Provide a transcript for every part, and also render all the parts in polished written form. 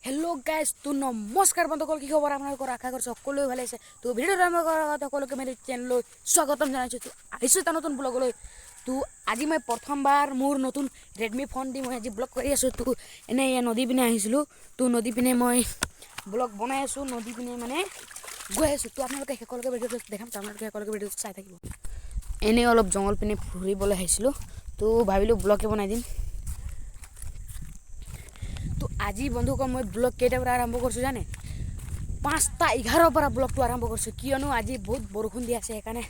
Hello' guys, তো নমস্কাৰ বন্ধুসকল, কি খবৰ আপোনালোকৰ? আশা কৰিছোঁ সকলোৱে ভালে আছে। তো ভিডিঅ'টো আৰম্ভ কৰাৰ আগত সকলোকে মেৰি চেনেললৈ স্বাগতম জনাইছোঁ। তো আহিছোঁ এটা নতুন ব্লগলৈ। তো আজি মই প্ৰথমবাৰ মোৰ নতুন ৰেডমি ফোন দি মই আজি ব্লগ কৰি আছোঁ। তো এনেই এয়া নদী পিনে আহিছিলোঁ। তো নদী পিনে মই ব্লগ বনাই আছোঁ, নদী পিনে মানে গৈ আছোঁ। তো আপোনালোকে শেষলৈকে ভিডিঅ'টো দেখাম, তো আপোনালোকে শেষলৈকে ভিডিঅ'টো চাই থাকিব। এনেই অলপ জংঘল পিনে ফুৰিবলৈ আহিছিলোঁ, তো ভাবিলোঁ ব্লগে বনাই দিম। তো আজি বন্ধুসকল, মই ব্লগ কেইটাৰ পৰা আৰম্ভ কৰিছোঁ জানে? 5টা 11ৰ পৰা ব্লগটো আৰম্ভ কৰিছোঁ। কিয়নো আজি বহুত বৰষুণ দি আছে, সেইকাৰণে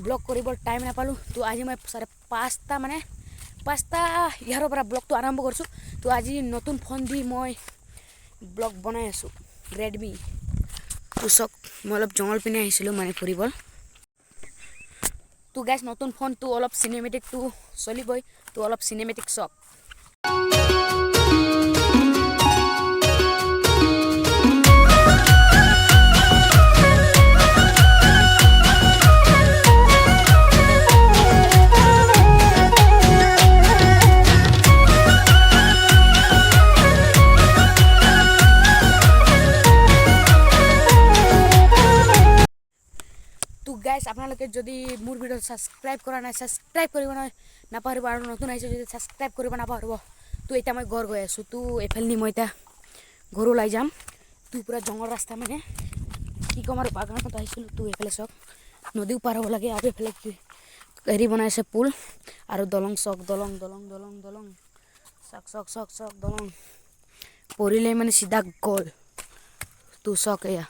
ব্লগ কৰিব টাইম নাপালোঁ। তো আজি মই 5:30, মানে 5টা 11ৰ পৰা ব্লগটো আৰম্ভ কৰিছোঁ। তো আজি নতুন ফোন দি মই ব্লগ বনাই আছোঁ, ৰেডমি। তো চাওক, মই অলপ জংঘল পিনে আহিছিলোঁ মানে ফুৰিব। তো গাইজ, নতুন ফোনটো অলপ চিনেমেটিকটো চলিবই, তো অলপ চিনেমেটিক চাওক। তো গাইজ, আপোনালোকে যদি মোৰ ভিডিঅ' ছাবস্ক্ৰাইব কৰা নাই, ছাবস্ক্ৰাইব কৰিব নাপাহৰিব আৰু নতুন আহিছে যদি ছাবস্ক্ৰাইব কৰিব নাপাহৰিব। তো এতিয়া মই ঘৰ গৈ আছোঁ। তো এইফালেদি মই এতিয়া ঘৰ ওলাই যাম। তো পূৰা জংঘল ৰাস্তা, মানে কি ক'ম আৰু, বাগানত আহিছিলোঁ। তো এইফালে চাওক, নদীও পাৰ হ'ব লাগে আৰু এইফালে কি হেৰি বনাইছে, পুল আৰু দলং। চাওক, দলং, দলং, দলং, দলং। চাওক, চাওক, চাওক, চাওক, দলং পৰিলে মানে চিধা গ'ল। তো চাওক, এয়া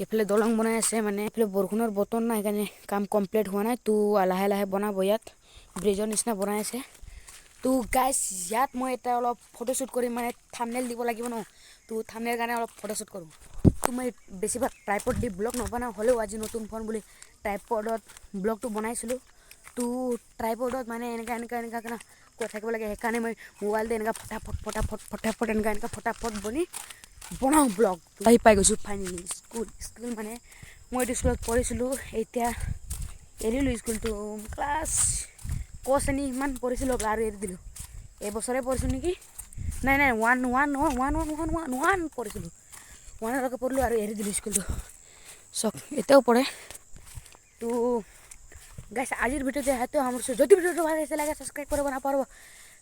এইফালে দলং বনাই আছে। মানে এইফালে বৰষুণৰ বতৰ নাই, সেইকাৰণে কাম কমপ্লিট হোৱা নাই। তো লাহে লাহে বনাব, ইয়াত ব্ৰিজৰ নিচিনা বনাই আছে। তো গাইজ, ইয়াত মই এটা অলপ ফটোশ্বুট কৰিম, মানে থামনেল দিব লাগিব ন, তো থামনেল কাৰণে অলপ ফটোশ্বুট কৰোঁ। তো মই বেছিভাগ ট্ৰাইপড দি ব্লগ নবনাওঁ, হ'লেও আজি নতুন ফোন বুলি ট্ৰাইপডত ব্লগটো বনাইছিলোঁ। তো ট্ৰাইপডত মানে এনেকুৱা এনেকুৱা এনেকুৱা এনেকুৱা কৈ থাকিব লাগে, সেইকাৰণে মই মোবাইল দি এনেকুৱা ফটাফট ফটাফট ফটাফট এনেকুৱা এনেকুৱা ফটাফট বনাওঁ ব্লগ। আহি পাই গৈছোঁ ফাইনেলি স্কুল। স্কুল মানে মই এইটো স্কুলত পঢ়িছিলোঁ, এতিয়া এৰিলোঁ স্কুলটো। ক্লাছ ক শ্ৰেণী ইমান পঢ়িছিলোঁ আৰু এৰি দিলোঁ। এইবছৰে পঢ়িছোঁ নেকি? নাই নাই, ওৱান ওৱান নহয়, one one one one one পঢ়িছিলোঁ। ওৱানলৈকে পঢ়িলোঁ আৰু এৰি দিলোঁ স্কুলটো। চাওক, এতিয়াও পঢ়ে। তো গাইছ, আজিৰ ভিডিঅ'টো ইয়াতে সামৰিছোঁ। যদি ভিডিঅ'টো ভাল হৈছে, লাগে ছাবস্ক্ৰাইব কৰিব নাপাহৰিব,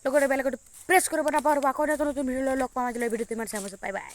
লগতে বেল আইকনটো প্ৰেছ কৰিব নাপাহৰিব। আকৌ নতুন নতুন ভিডিঅ' লগ পাম। আজিলৈ ভিডিঅ'টো ইমান চাই, বাই বাই।